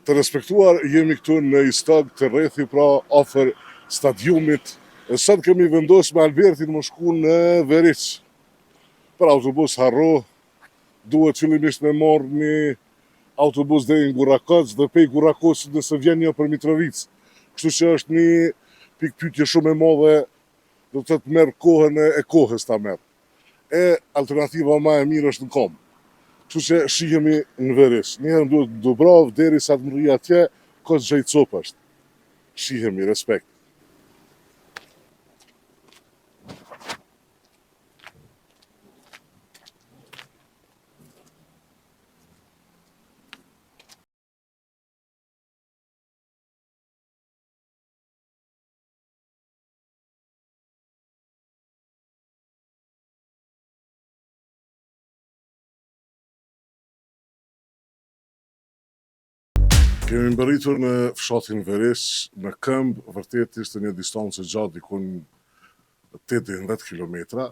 Të respektuar, jemi këtu në Istog te rrethi pra afër stadiumit. E sot kemi vendosë me Albertin me shku në Veriq. Për autobus harro, duhet fillimisht me marrë një autobus deri në Gurrakoc dhe pej Gurrakocit nëse vjen një për Mitrovicë. Kështu që është një pikëpyetje shumë e madhe, do të thotë merr kohën e kohës ta merr. E alternativa ma e mirë është në kom. Kështu që shihemi në Veriq. Një herë më duhet në Dubravë derisa të mrri atje, kogja i copë është. Shihemi, respekt. Kemi mbërritur në fshatin Veriq, në këmbë, vërtet ishte një distancë e gjatë dikun 8 deri në 10 kilometra,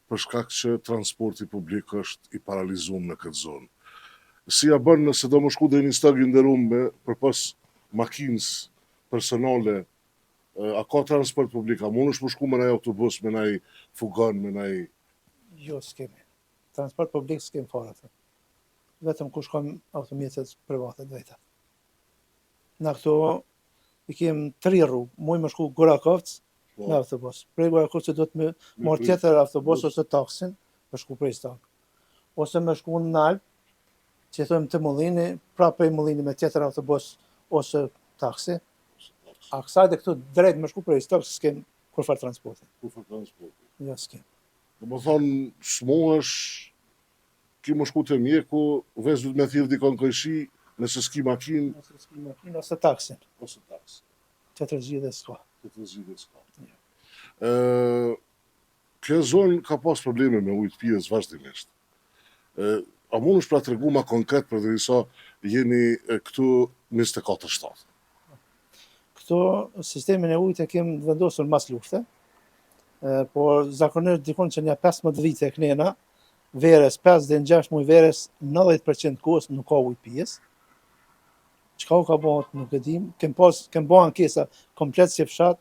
për shkak që transporti publik është i paralizum në këtë zonë. Si ja bën nëse do me shku deri në Istog i nderum me përpos makinës personale A ka transport publik, a mundesh me shku me naj autobus, me naj fugon, me naj... Jo, s'kemi. Transport publik s'kemi fare atë. Vetëm kush ka automjetet private të veta. Na këto i kem tri rrugë, muj me shku Gurakovc po. me autobus. Prej Gurakovcit do të me marrë tjetër autobus ose taksin, me shku për Istog. Ose me shku në nalt, që i thojmë te Mullini, pra prej Mullini me tjetër autobus ose taksi, A kësaj dhe këtu drejt me shku për Istog, s'kem kurrfarë transporti. Kurrfarë transporti. Jo, s'kem. Domethonë, smuhesh, ki me shku te mjeku, veç duhet me thirrë dikon kojshi, nëse s'ki makinë. Nëse s'ki makinë, ose taksin. Ose taksin. Tjetër zgjidhje s'ka. Tjetër zgjidhje s'ka. Jo. Kjo zonë ka pas probleme me ujë të pijes vazhdimisht. A mundesh pra tregu ma konkret përderisa jeni këtu 24/7? Këtu sistemin e ujit e kem vendosur mas lufte, por zakonisht dikun që nja 15 vite e knena, verës 5 dhe 6 muj verës 90% kohës nuk ka ujë pijes. Çka u ka bo, nuk e dim. Kem pas, kem bo ankesa komplet si fshat,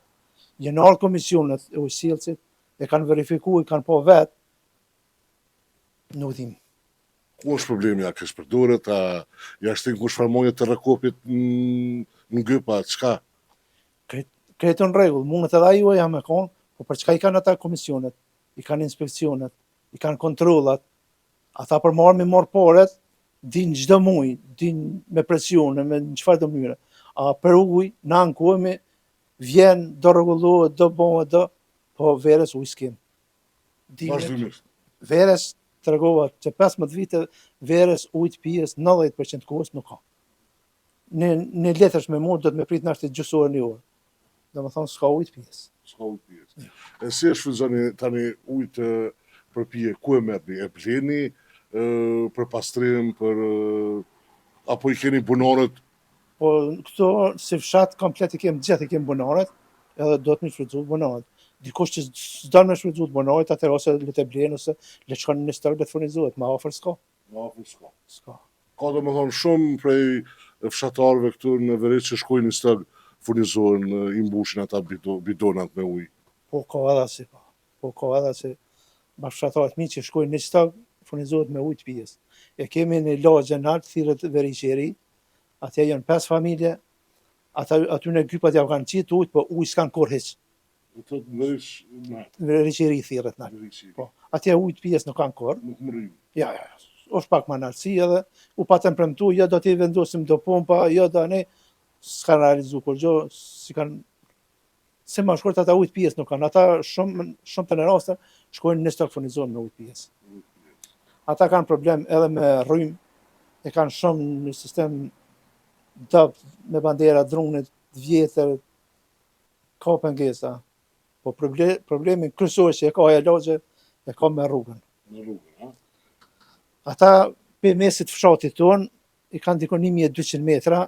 Janë ardhë komisionet e ujësjellësit, e kanë verifiku, i kanë pa vetë, nuk dim. Ku është problemi, a keqpërdoret, a ja shtin kush farmoje të rrekopit në gyp, a çka? Krejt në rregull, mundet edhe ajo ja me konë, po për çka i kanë ata komisionet, i kanë inspekcionet, i kanë kontrollat, ata për marrë me marrë paret, din çdo muj, din me presione, me në çfarë do mënyre. A për ujë, na ankohemi, Vjen, do rregullohet, do bëhet, do, po verës ujë s'kem. Vazhdimisht. Verës tregova që 15 vite verës ujë të pijes 90% kohës nuk ka. Një, një letër me marrë, do të me prit nashta gjysë orë një orë. Domethonë, s'ka ujë të pijes. S'ka ujë të pijes. E si e shfrytëzoni tani ujë të për pije, ku e merrni? E bleni për pastrim, për apo i keni bunaret Po këto si fshat komplet i kem gjithë i kem bunaret, edhe do të me shfrytëzu bunaret. Dikush që s'don me shfrytëzu bunaret, atëherë ose le të blen ose le të shkon në Istog le të furnizohet, ma afër s'ka. Ma afër s'ka. S'ka. Ka domethonë shumë prej fshatarëve këtu në Veriq që shkojnë në Istog furnizohen, i mbushin ata bidonat me ujë. Po ka edhe si po. Po ka edhe si bashkëfshatarët mi që shkojnë në Istog furnizohet me ujë të pijes. E kemi një lagje nalt, thirret Veriqi i Ri, atje janë pesë familje, ata aty në gypat ja kanë qitë ujë, po ujë s'kan kurrë hiç. Do të thotë Veriq nalt. Veriqi i Ri thirret nalt. Veriqi i Ri. Po, atje ujë të pijes nuk kanë kurrë. Nuk mrrin. Ja, ja, ja. Është pak ma naltësi edhe u patën premtu, jo do t'i vendosim do pompa, jo do ne, s'kan realizu kurgjo, si kanë Si ma shkurt ata ujë të pijes nuk kanë. Ata shumë shumë të në raste shkojnë në Istog furnizohen me ujë të pijes. Ata kanë problem edhe me rrymë, e kanë shumë një sistem dobt me bandera drunit, të vjetër, ka pengesa. Po problem, problemin kryesor që e ka ajo lagje, e ka me rrugën. Me rrugën, ha? Ata pe mesit fshatit tonë i kanë diku 1200 metra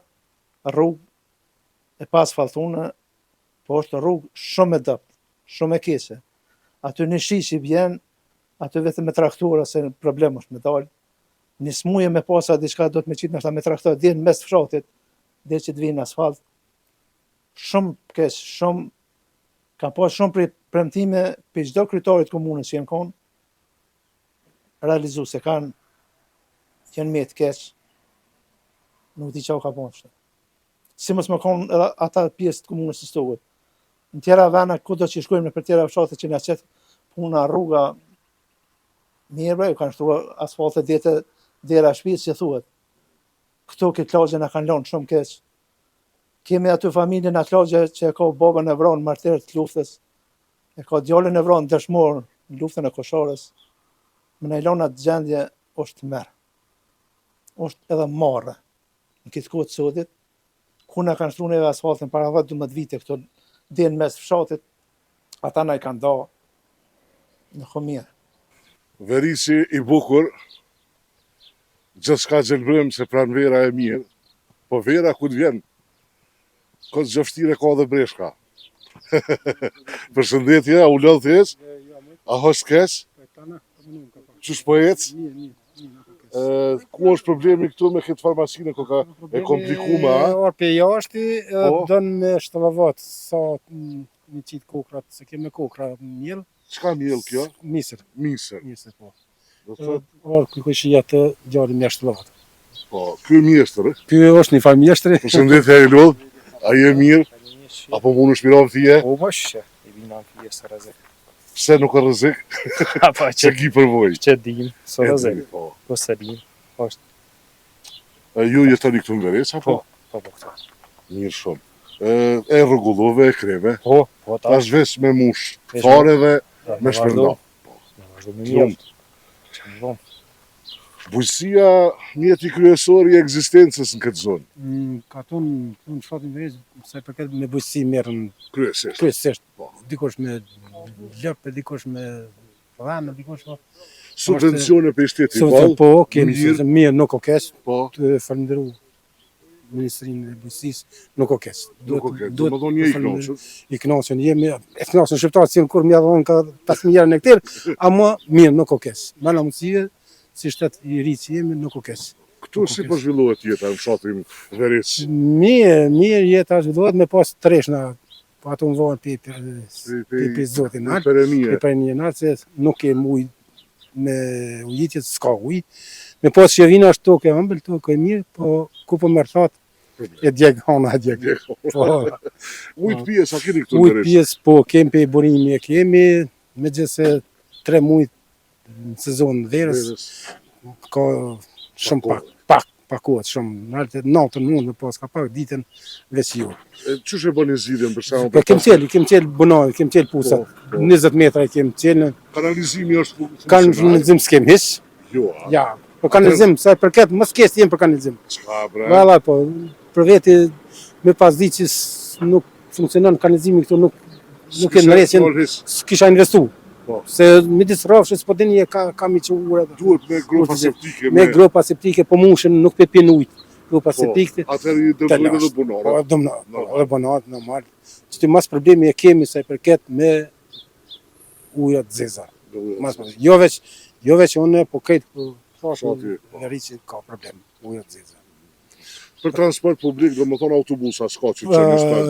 rrugë e paasfaltune, po është rrugë shumë e dobët, shumë e keqe. Aty një shi që bjen, aty vetëm me traktor ose problem është me dalë. Një smuje me pasa diçka do të me qitë nashta me traktor deri në mes të fshatit. deri që të vinë asfalt. Shumë keq, shumë kam pas shumë pre, premtime për çdo kryetarit të komunës që jem konë, realizu se kanë janë me të keq, nuk di çka u ka bon kështu. Si mos më konë edhe ata pjesë të komunës së Istogut. Në tjera vena, kudo që shkojmë nëpër tjera fshate që na qet puna, rruga, mirë bre, ju kanë shtru asfalte deri te dera e shtëpisë që thuhet. Këto këtë lagje na kanë lënë shumë keq. Kemi aty familje në atë lagje që e ka babën e vranë martir të luftës, e ka djalin e vranë dëshmor në luftën e Kosharës. Me na i lënë atë gjendje është tmerr. Është edhe marre. Në këtë kohë të sotit, ku na kanë shtru neve asfaltin para 10-12 vite këto deri në mes fshatit, ata na i kanë da në mirë. Verici i bukur, gjithçka gjelbrim se pranvera e mirë, po vera ku të vjen, Këtë gjë vështirë e ka dhe breshka. Përshëndetje, a u lodh ti hiç? A hosh keq? Qysh po ec? Ku është problemi këtu me këtë farmacinë ko ka e komplikume, a? Orë për jashti, po. don me shtëllovat sa me qitë kokrat, se kemi kokra mjell. Çka mjell kjo? Misër. Misër. Misër, po. Do të thotë Orë kujt kush ja të djali me shtëllovat. Po, ky mjeshtër, ë? Ky është një farë mjeshtri. Përshëndetje, a je lodh? A je mirë? Apo mundesh mi ra n'fije? Po, po, shë, i bina në fije s'ë rrezik. Pse nuk e rrezik? Po, që ki përvojë. Që dim, s'ë rrezik. Po, po s'e dim, është. E ju jetoni këtu në Veric, apo? Po, po, po, këtu. Mirë shumë. E, e rregullove, e kreve. Po, po, ta. Tash veç me mush fare dhe me shpërnda. Po, me vazhdu me mirë. Bujqësia mjeti kryesor i ekzistencës në këtë zonë. Në katun, këtu në fshatin Veric, sa i përket me bujqësi merren kryesisht. Kryesisht. Po. Dikush me lopë, dikush me dhen, dikush po. Subvencione prej shtetit vallë. Po, kemi mirë, mirë, nuk o keq. Po. Të falënderu Ministrinë e Bujqësisë, nuk o keq. Nuk o keq, do të thonë je i kënaqur. I kënaqur jemi, e kënaqur shqiptarët si kur më dhon ka 5000 euro në hektar, ama mirë nuk o keq. Me na mundësi si shtet i ri që jemi nuk o keq. Këtu si po zhvillohet jeta në fshatin Veric? Mirë, mirë jeta zhvillohet me pas treshna, po ato më vonë pi pi pi zotin nalt, pi peremie nalt se nuk kemi ujë me ujitje, s'ka ujë. Me pas që vina është tokë e ëmbël, tokë e mirë, po ku po merr thatë, e djeg hana e djeg. Po. Ujë të pijes, a keni këtu në Ujë të pijes, po kemi pe burimi e kemi, megjithëse 3 muaj në sezon verës, ka shumë pak, pak, pakohet shumë, naltë, natën mund me pas ka pak, ditën veç jo. E, qysh e bëni zgjidhjen për shembull? Po kem çel, kem çel bunarë, kem çel pusat, po, po. 20 metra i kem çel. Kanalizimi është funksional? Kanalizim s'kem hiç. Jo, a? Ja, po kanalizim, sa i përket, më s'keq jem për kanalizim. Çka bre? Valla, po, për veti me pas ditë që nuk funksionon kanalizimi këtu nuk nuk e ndreqin, s'kisha investu. Po. Se midis rrafshit s'po dini e ka ka mi çu ura. Duhet me gropa septike. Me gropa septike po mushen nuk pe pin ujt. Gropa po, septike. Atëherë i dëmtojnë edhe bunarët. Po, dëmtojnë po, edhe bunarët normal. Që ti mas problemi e kemi sa i përket me ujëra të zeza. Mas problemi. Jo veç jo veç unë, po krejt po thashë, po. Verici ka problem ujëra të zeza. Për transport publik, domethonë autobusa, s'ka që që një shpend?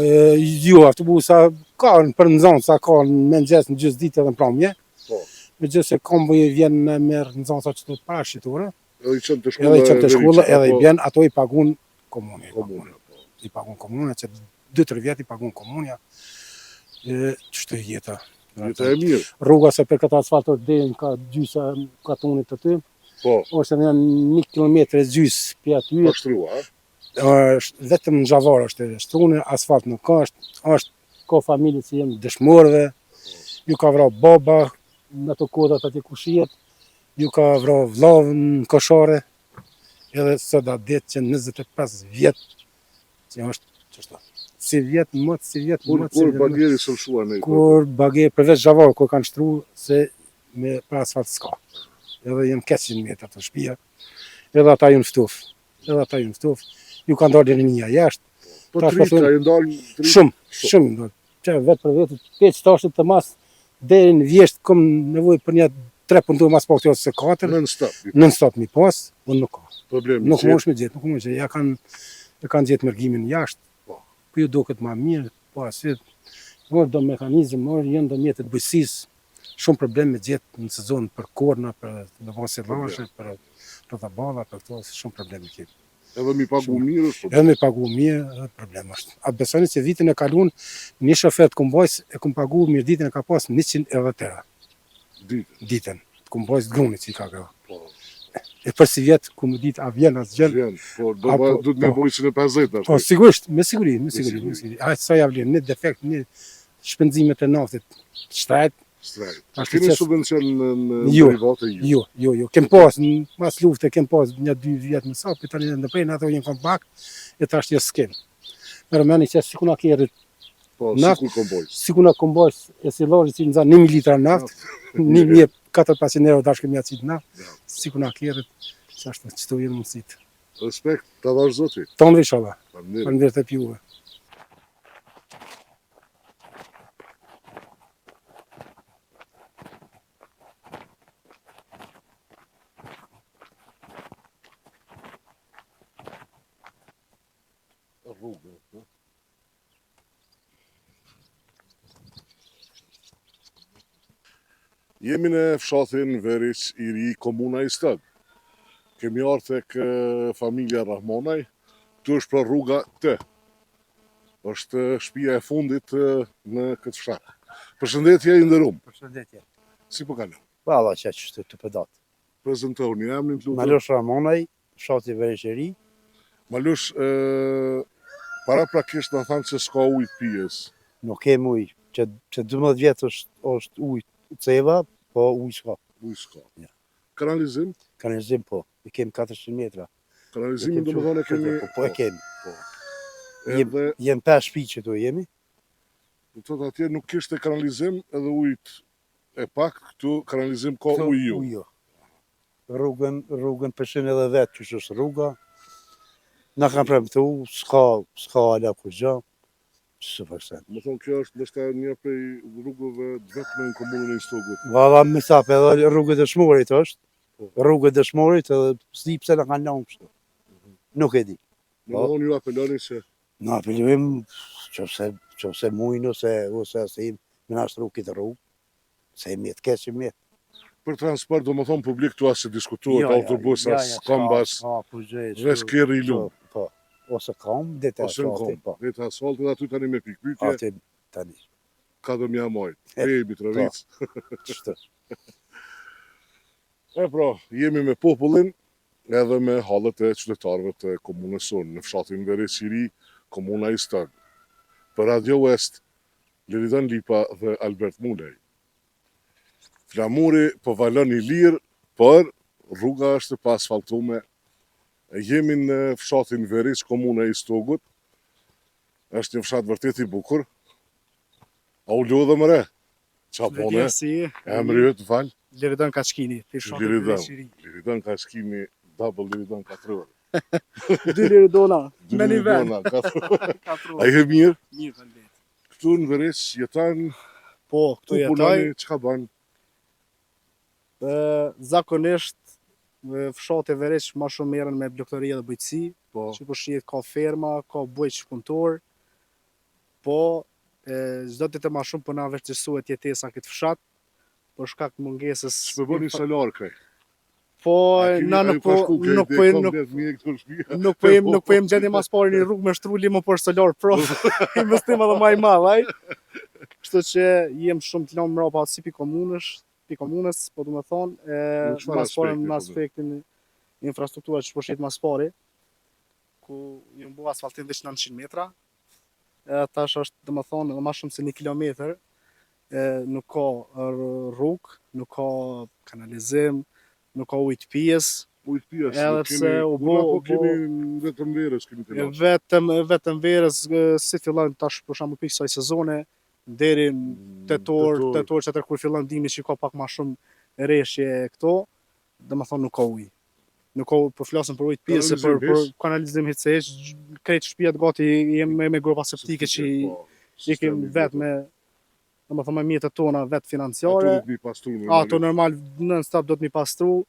Jo, autobusa ka për nxënësa, ka në mëngjes, në gjysë ditë edhe në pramje. Po. Megjithëse kombi vjen me merr nxënësa që të para shitore. Edhe i çon te shkolla. Edhe i çon te shkolla, edhe i bjen, ato i pagun komuna. Komuna, po. I pagun komuna, që 2-3 vjet i pagun komunja. E, qështu jeta. Jeta e mirë. Rruga se për këtë asfalt është deri në ka gjysa katunit aty. Po. Është edhe një kilometër e gjys pi aty. Pa shtrua, a? Është vetëm në zhavar është e shtruar, asfalt nuk ka, është është ka familje që janë dëshmorëve, ju ka vra baba në ato kodrat atje ku shihet, ju ka vra vllau në Koshare, edhe sot atë ditë që 25 vjet që është qështu. Si vjet më, si vjet më, si vjet më. Kur bageri s'u lëshua në Kur bageri përveç zhavar kur kanë shtru se me për asfalt s'ka. Edhe janë keq në metra të shpia. Edhe ata janë ftuf. Edhe ata janë ftuf. Ju kanë dalë rinia jashtë. Po të rinjtë, janë dalë Shumë, shumë janë dalë. Që vetë për vetë, peq tashtë të mas, deri në vjeshtë kom nevojë për një tre punëtor mas pak ose katër. Non stop. Non stop mi pas, po nuk ka. Problem. Nuk mundesh me gjetë, nuk mundesh. Ja kanë. E kanë gjetë mërgimin jashtë, Po. po ju duket ma mirë, po asy, mor do mekanizëm, mor janë do mjetet bujqësisë, shumë problem me gjetë në sezon për korna, për me bo silazhe, për rrota për këto, shumë probleme kemi. Edhe mi pagu mirë është problem. Edhe me pagu mirë, edhe problem është. A besoni se vitin e kalun, një shofer të kumbojs e kum pagu mirë ditën e ka pas 110 euro Ditë. ditën, të kumbojs të grunit që i ka grua. Po. E për si vjet, ku më ditë a vjen a s'vjen, Vjen, po do A, po, do të me po. boj 150 tash. Po sigurisht, me siguri, me siguri, siguri. me siguri. A sa ja vlen, një defekt, një shpenzimet e naftit, shtrajt, Strajt. Ashtu Keni që- subvencion në, në Jo. derivate ju? jo, jo, jo. Kem pas, në- mas lufte kem pas një dy vjet më sa, po tani në prejnë ato janë kon pak, e tash jo s'kem. Mërë meni që sikur na kerrit, Po, Naft- sikur komboj. sikur na kombojs e silazhi që nxan 1000 litra naft, 1400 euro dash kemi qit naft, Ja. sikur na kerrit, çashtu çto janë mundësitë. Respekt, ta dhash zoti. Tonë inshallah. Faleminderit. Faleminderit e juve. Rrugë. po. Jemi në fshatin Veric i ri, komuna Istog. Kemi ardhur tek e, familja Rahmonaj. Këtu është pra rruga T. Është e, shtëpia e fundit e, në këtë fshat. Përshëndetje i nderum. Përshëndetje. Si po kalon? Valla që që të pëdat. Prezantohuni emrin të lutem. Malush Ramonaj, fshati Veriqeri, Malush, e, para prakisht na thanë se s'ka ujë të pijes. nuk kemi ujë. Që, që 12 vjet është, është ujë ceva, po ujë s'ka. Ujë s'ka. Ja. Kanalizim? Kanalizim po, i kemi 400 metra. E Kanalizimin kemi do të thonë e kemi Po, po e kemi. Po. Jem- Edhe Jem 5 shtëpi që tu jemi. do të thotë atje nuk kishte kanalizim edhe ujit e pak, këtu kanalizim ka Këtu ujë jo. Ujë jo. Rrugën, rrugën përshin edhe vetë qysh është rruga. Na kanë premtu, s'ka, s'ka ala kurrgjë. Super sen. Më thonë kjo është ndoshta një prej rrugëve të vetme në komunën e Istogut. Valla me sa edhe rrugët e dëshmorit është. Rrugët e dëshmorit edhe s'di pse na kanë lënë kështu. Nuk e di. Më thonë ju apeloni se Na apelojmë qofse qofse mujnë ose ose asim me na shtru këtë rrugë, se jemi të keq jemi. për transport do më thonë publik këtu as se diskutohet Jo, jo, autobus, jo, as jo, kombas, s'ka kurrgjë, veç s'ka- kerri i lum. Po, ose kam, dhe të Ose në asfalti, kom. po. Dhe të asfalti dhe aty tani me pikpytje, Aty tani, ka do mja majt. E, E, Mitrovicë. kështu. E pra, jemi me popullin edhe me hallet e qytetarëve të komunës sonë në fshatin Veric i Ri, komuna Istog. Për Radio West, Liridon Lipa dhe Albert Mulej. Flamuri po valon i lirë, por rruga është e paasfaltume. Jemi në fshatin Veric, komuna e Istogut. Është një fshat vërtet i bukur. A u lodhe më re? Qa pone? Si je? Emri yt, më fal? Liridon Kaçkini, ti shoh Liridon. Liridon Kaçkini, double Liridon katror. Dy Liridona, Dy me një vend. Liridona katror. Katror. A je mirë? Mirë, faleminderit. Këtu në Veric jeton, Po, ku këtu jetoj. punoni, çka bën? Ë, zakonisht në fshatë e Veriq më shumë merren me blektori dhe bujqësi, Po, që po shihet ka ferma, ka bujq punëtor. Po, e, çdo ditë më shumë po na vështirësohet jetesa këtë fshat për shkak të mungesës. s'po bëni solar krejt. Po, A keni- na a nuk ju po ka shku krejt nuk dhe po komplet nuk mirë këtu në shtëpi? Nuk po jem, nuk po jem gjendje mas pari një rrugë me shtru limë për solar pro. Investim edhe më i madh ai. Kështu që jem shumë të lënë mbrapa si pi komunës, pi komunës, po du me thonë, e, Në çfarë mas pari aspekti, në po aspektin infrastruktura që po shihet mas pari, ku jam bu asfaltim veç 900 metra. E, tash është, do me thonë, edhe ma shumë se 1 kilometër, e, nuk ka rrugë, nuk ka kanalizim, nuk ka ujë të pijes, Ujë të pijes, Edhe nuk pse kemi u puna, bo- po u bo- kemi vetëm verës kemi të E Vetëm vetëm verës e, si fillon tash për shembull pikë kësaj sezone deri në tetor, Mm, tetor që atër kur fillon dimri që ka pak ma shumë reshje e këto, domethënë nuk ka ujë. Nuk ka po flasim për ujë të pijes, se për Kanalizim për hiç? kanalizim hiç se hiç, krejt shtëpiat gati jemi me, me gropa septike që i, Po, i kemi vet me domethënë me mjetet tona vet financiare. Ato do të mi pastru Ato normal non stop do të mi pastru.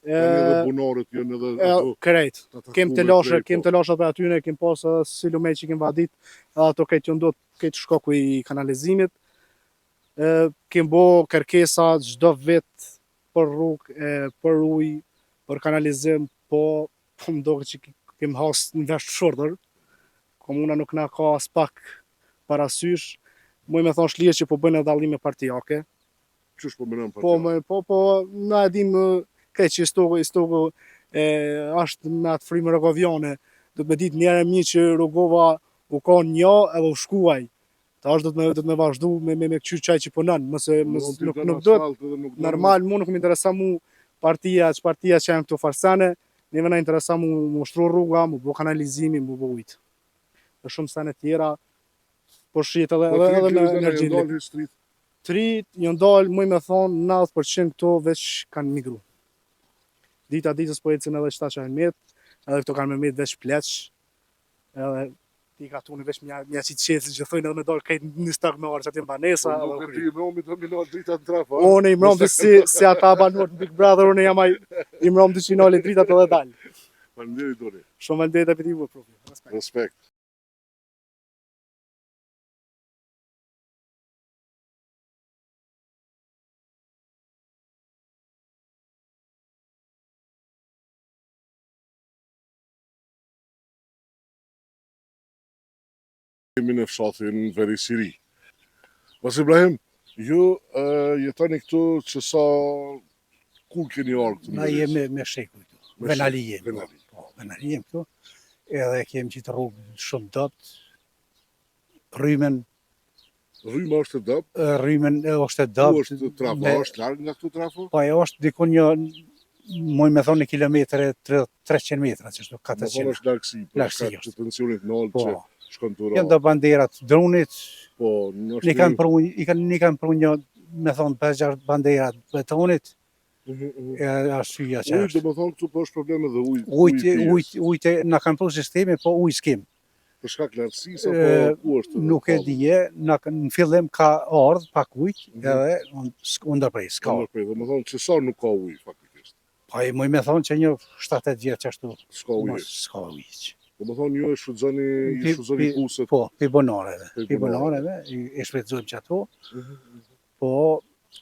Tani edhe bunorët janë edhe ato krejt. Kem telashe, kem po. telashe për atyne, kem pas edhe si lumej që kem vadit, edhe ato krejt janë ndot krejt shkaku i kanalizimit. E, kem bo kërkesa çdo vit për rrugë, e, për ujë, për kanalizim, po po më doket që kem has në vesh të shurdhër. Komuna nuk na ka as pak parasysh. Muj me thonë shlirë që po bëjnë edhe dallime partiake. Qysh po menon Po, më, po, po, na e dim krejt që Istogu, Istogu e, është me atë frymë rugoviane. Do të me ditë njëherë e mirë që Rugova u kon një edhe u shkuaj. Tash do të me do të me vazhdu me me me kqyr qaj që punon, mos e mos nuk nuk do normal mu nuk më intereson mu partia, që partia që janë këto farsane, neve na intereson mu mu shtru rruga, mu bo kanalizimi, mu bo ujt. Dhe shumë sene tjera, po shihet edhe po, edhe edhe me energjinë. T'rijt janë dalë, muj me thonë, 90% këto veç kanë migru. Dita ditës po ecin edhe qëta që janë met, edhe këto kanë me met veç pleq, edhe ti katuni veç mja, mja qitë qesin që thojnë edhe me dalë krejt në Istog me ardhë qaty në banesa. Po nuk e ti i mromi të mi nalë dritat në trafo. Unë i mromi si, si ata banorët në Big Brother, unë jam ai i mromi që i nalë dritat edhe dalë. Faleminderit Doni. Shumë faleminderit edhe për ju, Respekt. Respekt. Jemi në fshatin Veric i Ri. Pas Ibrahim, ju jetoni këtu që sa kur keni ardhur këtu? Na jemi me shekuj këtu. Venali jemi. Venali. Po, venali jemi këtu. Edhe kemi qitë rrugë shumë dobt. Rrymën Rryma është e dobët? Rrymën është e dobët. Ku është trafo? Është larg nga këtu trafo? Po, ajo është diku një, muj me thonë një kilometër e 300 metra, që është 400. Me thonë është largësi, për shkak të tensionit nalt po. që shkon të ra. Janë do banderat drunit, po, një kanë pru, i kanë, një kanë pru një, me thonë, 5-6 banderat betonit, mhm, mhm. e arsyeja që është. Ujë, do me thonë, këtu po është problem edhe ujë. Ujë, ujë, ujë, na kanë pru sistemi, po ujë s'kem. Për shkak largësisë apo ku është? Nuk e di, në në fillim ka ardhë pak ujë, mhm. edhe u ndërpre, s'ka. U ndërpre, domethënë që sa nuk ka ujë faktikisht. Po e muj me thonë që një 7-8 vjet që ashtu. S'ka ujë. S'ka ujë. Domethënë ju e shfrytëzoni, i shfrytëzoni puset. Po, pi bunareve. Pi bunareve, i shfrytëzojmë që ato. Mhm, mhm. Po,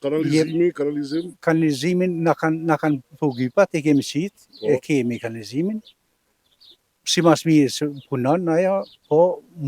Kanalizimi, kanalizim? Kanalizimin na kanë na kanë pru gypat, e kemi qitë, po. e kemi kanalizimin. Si ma s'miri se punon ajo, po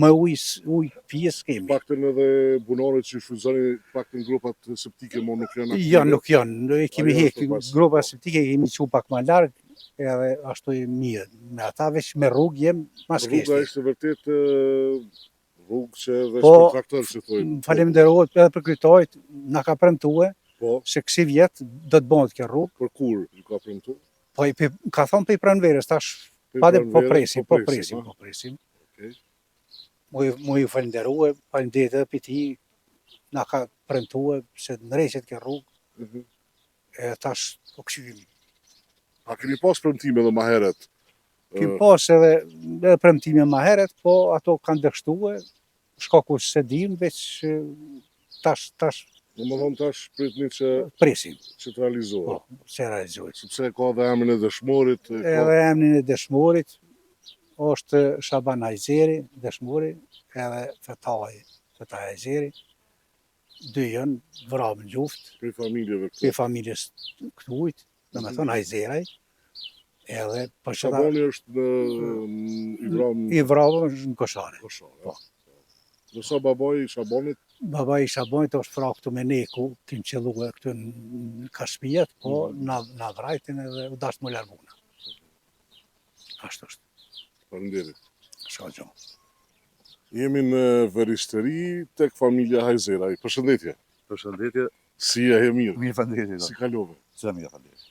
me ujë, ujë pije s'kemi. Paktën edhe bunarët që shfrytëzoni, paktën gropat septike mo nuk janë aktive? Jo, nuk janë, e kemi hek, gropa septike i kemi çu pak ma larg, edhe ashtu e mirë. Me ata veç me rrugë jem ma s'keqti. Rruga ishte vërtet rrugë që veç po, për traktor që thojnë. Falemnderohet edhe për kryetarit, na ka premtue, po. se kësi vjet do të bëhet kjo rrugë. Për kur ju ka premtu? Po, i, ka thonë prej pranverës, tash pa dhe po presim, po presim, po presim. Okay. Mu ju falenderue, faleminderit edhe për ti, na ka premtue se ndreqet kjo rrugë, mm -hmm. e tash po kqyrim. A keni pas premtime edhe ma herët? Kemi pas edhe, edhe premtime ma herët, po ato kanë dështue, shkaku s'e dim, veç tash, tash... Domethënë tash pritni që... Presim. Që të realizohet. Po, që realizohet. Sepse ka dhe emrin e dëshmorit. Ka... Edhe emrin e dëshmorit, është Shaban Hajzeri, dëshmori, edhe Fetaj, Fetaj Hajzeri, dy janë vramë në luftë. Prej familjeve këtu. Prej familjes këtuhit, domethënë Hajzeraj, edhe për që Shabani është në i vramë... I vramë në Koshare. Koshare, po. Ndërsa babai i Shabanit? Babai i Shabanit është vra këtu me ne, ku kim qëllue këtu në ka shpijat, po mm. na, na vrajtën edhe u dashtë mu larguna. Ashtu është. Faleminderit. S'ka gjo. Jemi në Veric të Ri tek familja Hajzeraj. Përshëndetje. Përshëndetje. Si je, je mirë? Mirë, faleminderit. Si kalove? Sa mirë, faleminderit.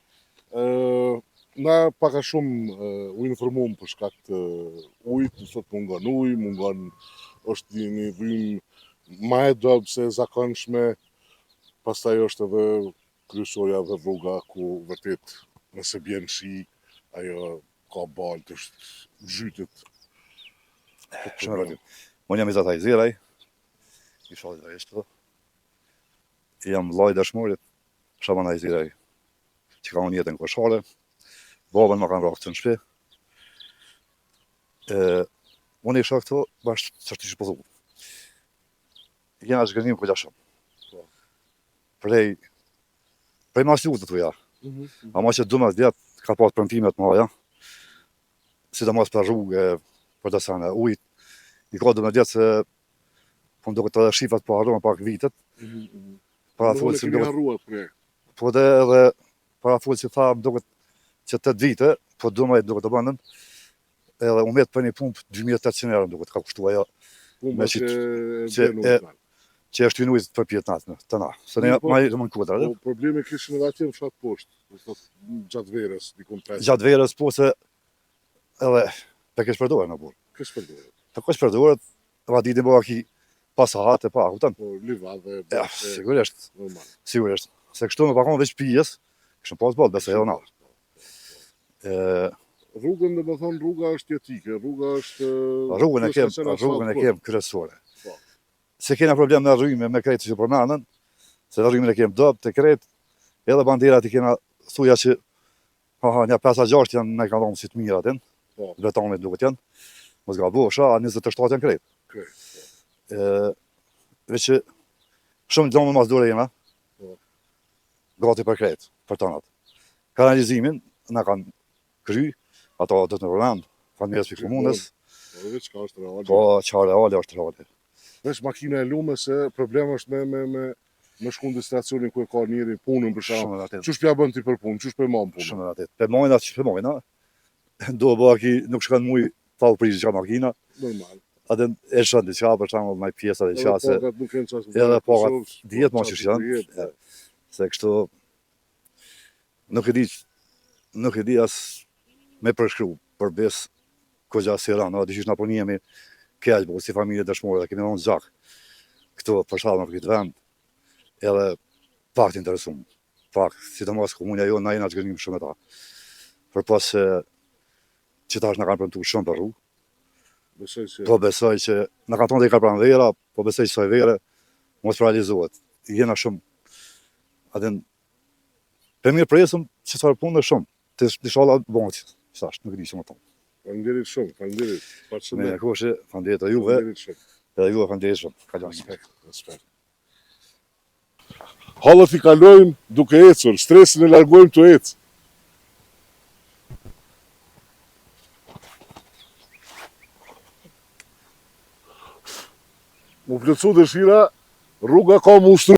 Ë, na pak a shumë u informuam për shkak të ujit, do thotë mungon ujë, mungon është një një rrymë ma e dobët se e zakonshme. Pastaj është edhe kryesorja dhe rruga ku vërtet nëse bjen shi, ajo ka baltë, është zhytet. Shumë vërtet. Unë jam Izat Hajzeraj, i fshatit Veric këtu. Jam vëllai i dëshmorit Shaban Hajzeraj, që ka hunë jetën në Koshare. Babën ma kanë vra këtu në shpi. E, unë isha këtu, bash që që po thu. Jena zhgënjim kogja shumë. Po. Prej, prej mas luftës thuja. Mm -hmm. Ama që 12 vjet ka pas premtime të mëdha, sidomos për rrugë, për do sene, ujit, i ka 12 vjet se po më duket edhe shifrat po harrohen pak vitet. Mm -hmm. Para Domethënë fol si keni më duket, harruar projekt. po dhe edhe para fol si tha më duket që 8 vite, po 12 duket të bënën, edhe u met për një pumpë 2800 euro më duket ka kushtuar ajo Pumpa Me që qit- e që blen e- ujë. që është hynë ujë përpjetë natën, të na. Se ne Po, ma më në kodra, Po probleme kishin edhe atje në fshat poshtë, do të thotë gjatë verës, diku në pesë. gjatë verës po se edhe të kesh përdorë në burë. Kesh përdoret. Të kesh përdoret, vaditin bëha ki pa sahat e pa, kupton? Po livadhe, Ja, bahçe, sigurisht, normal. sigurisht. Se kështu me pakon veç pijes, kishëm pas boll, besoj edhe na. E, Rrugën, domethënë rruga është jetike, rruga është rrugën e thjesht kem, ka qenë rrugën e asfalt kem kryesore. Po. Se kena problem me rrymë, me krejt që përmendën, se rrymën e kem dobt të krejt, edhe banderat i kena thuja që ha ha, një 5 a 6 janë na i kanë dhënë si të mira atin, Po. betonit duket janë. Mos gabosha, 27 janë krejt. Krejt, Ë, veç që shumë dëmë mas dore jena. Po. Gati për krejt, për tonat. Kanalizimin na kanë kry, ato do të në përmend, faleminderit për komunës, Po edhe çka është reale. po qa reale është reale. Veç makina e lume se problem është me me me me shku në destinacionin ku e ka njëri punën për shembull. Shumë e vërtetë. Qysh pja bën ti për punë, qysh po e man punën? Shumë e vërtetë. Pe mojna që pe mojna, do bëha ki nuk shkon muj pa u prish diçka makina, Normal. atë e shën diçka për shembull ndaj pjesa Edhe diçka se pagat nuk janë ças. edhe pagat dihet ma qysh janë. Po, se kështu nuk e di nuk e di as me përshkru për bes kogja si ranë, edhe qysh na po njihemi keq, po si familje dëshmore dhe kemi dhënë gjak këtu për shkallën për këtë vend, edhe pak të interesum, pak, sidomos komunia jonë, na jena zhgënjim shumë me ta. Përpos se që tash na kanë premtuar shumë për rrugë, Besoj se po besoj që na kanë thonë dhe i ka pranvera, po besoj që saj vere mos realizohet. Jena shumë atë për mirë presëm që çfarë punë shumë. Të inshallah bëhet. Tash nuk e di ç'më thonë. faleminderit shumë, faleminderit. Me Paç koshi, faleminderit edhe juve, Faleminderit shumë. edhe juve faleminderit shumë. Kalon. Respekt, respekt. Hallet i kalojmë duke ecur, stresin e largojmë të ecë. Mu plotësu dëshira, rruga ka mu ushtru.